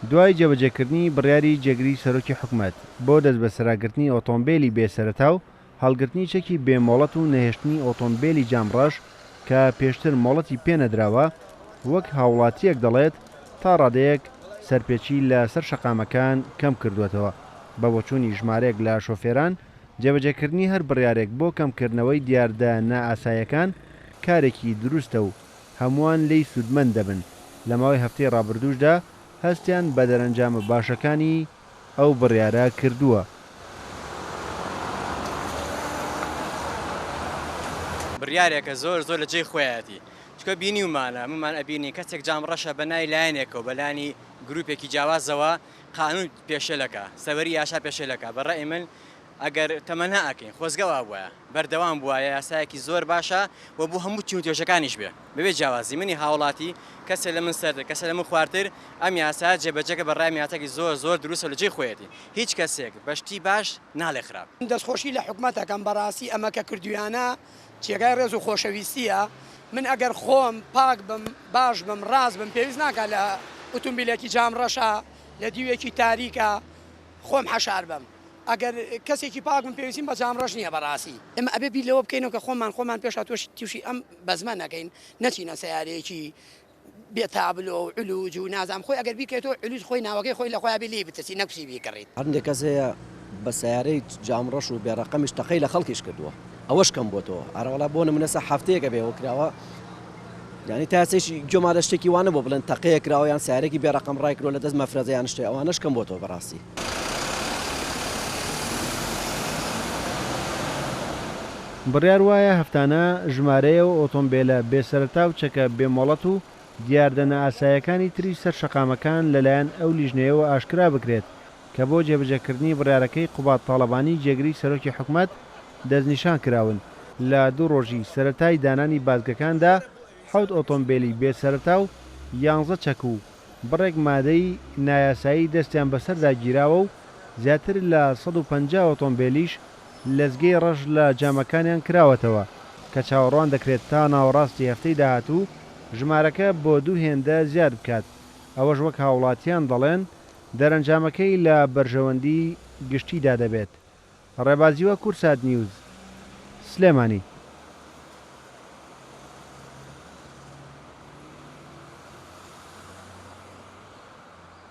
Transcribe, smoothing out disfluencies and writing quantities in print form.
دوای جێبەجێکردنی بڕیاری جێگری سەرۆکی حکومەت بۆ دەستبەسەراگرتنی ئۆتۆمبێلی بێ سەرەتا و هەڵگرتنی چەکی بێ مۆڵەت و نەهێشتنی ئۆتۆمبێلی جام ڕەش کە پێشتر مۆڵەتی پێنەدراوە، وەک هاوڵاتییەک دەڵێت تا ڕادەیەک سەرپێچی لە سەر شەقامەکان کەمکردووەتەوە. بە بۆچوونی ژمارەیەک لە شۆفێران، جێبەجێکردنی هەر بڕیارێک بۆ کەمکردنەوەی دیاردە نائاساییەکان کارێکی دروستە و هەمووان لێی سوودمەند دەبن، لە ماوەی هەفتەی ڕابردووشدا هەستیان بە دەرەنجامە باشەکانی ئەو بڕیارە کردووە. بڕیارێکە زۆر زۆر لە جێی خۆیەتی چونکە بینیومانە هەموومان ئەبینین کەسێک جام ڕەشە بە ناوی لایەنێکەوە بە لانی گروپێکی جیاوازەوە قانون پێشێلەکا سەروەری یاسا پێشێلەکا بە ڕەئی من ئەگەر تەمەنا ئەکەین خۆزگە وابوایە بەردەوام بوایە یاسایەکی زۆر باشە و بۆ هەموو چین و توێژەکانیش بێ بەبێ جیاوازی منی هاوڵاتی کەسێ لە من سەرتر کەسێ لە من خوارتر ئەم یاسایە جێبەجێکە بە ڕای من یاسایەکی زۆر زۆر دروستە و لە جێی خۆیەتی هیچ کەسێک بە شتی باش ناڵێ خراپ. دەستخۆشی لە حکومەت ئەکەم بەڕاستی ئەمە کە کردویانە جێگای ڕێز و خۆشەویستیە من ئەگەر خۆم پاک بم باش بم ڕاست بم پێویست ناکا لە ئوتومبیلێکی جام ڕەشا لە دیوێکی تاریکا خۆم حەشار بەم ئەگەر کەسێکی پاک بم پێویستیم بە جام ڕەش نیە بەڕاستی. ئێمە ئەبێ بیر لەوە بکەینەوە کە خۆمان خۆمان پێشا توشی ئەم بەزمە نەکەین نەچینە سەیارەیەکی بێ تابلۆ و علوج و نازانم خۆی ئەگەر بیرکەیتەوە علوج خۆی ناوەکەی خۆی لە خۆیا بێ لێی بترسی نەک بچی بیکڕیت. هەندێک کەس هەیە بە سەیارەی جام ڕەش و بێ ڕەقەمیش تەقەی لە خەڵکیش کردووە ئەوەش کەم بۆتەوە ئەرەوەڵا بۆ نمونە سە هەفتەیەکە بێ کراوە یعنی تا ئێستەش گوێمان لە شتێکی وانە بۆ بڵێن تەقەیە کراوە یان سیارێکی بێ ڕەقەم ڕای کردووە لە دەست مەفرەزە یان شتێ ئەوانەش کەم بۆتەوە بەڕاستی. بڕیار وایە هەفتانە ژمارەی ئەو ئۆتۆمبێلە بێ سەرەتا و چەکە بێ مۆڵەت و دیاردە نائاساییەکانی تری سەر شەقامەکان لەلایەن ئەو لیژنەیەوە ئاشکرا بکرێت کە بۆ جێبەجێکردنی بڕیارەکەی قوباد تاڵەبانی جێگری سەرۆکی حکومەت دەستنیشان کراون. لە دوو ڕۆژی سەرەتای دانانی بازگەکاندا حەوت ئۆتۆمبێلی بێ سەرەتا و یانزە چەک و بڕێک مادەی نایاسایی دەستیان بەسەردا گیراوە و زیاتر لە 150 ئۆتۆمبێلیش لەزگەی ڕەش لە جامەکانیان کراوەتەوە کە چاوەڕوان دەکرێت تا ناوەڕاستی هەفتەی داهاتوو ژمارەکە بۆ دوو هێندە زیاد بکات، ئەوەش وەک هاوڵاتیان دەڵێن دەرەنجامەکەی لە بەرژەوەندی گشتیدا دەبێت. ڕێباز هیوا کوردسات نیوز، سلێمانی.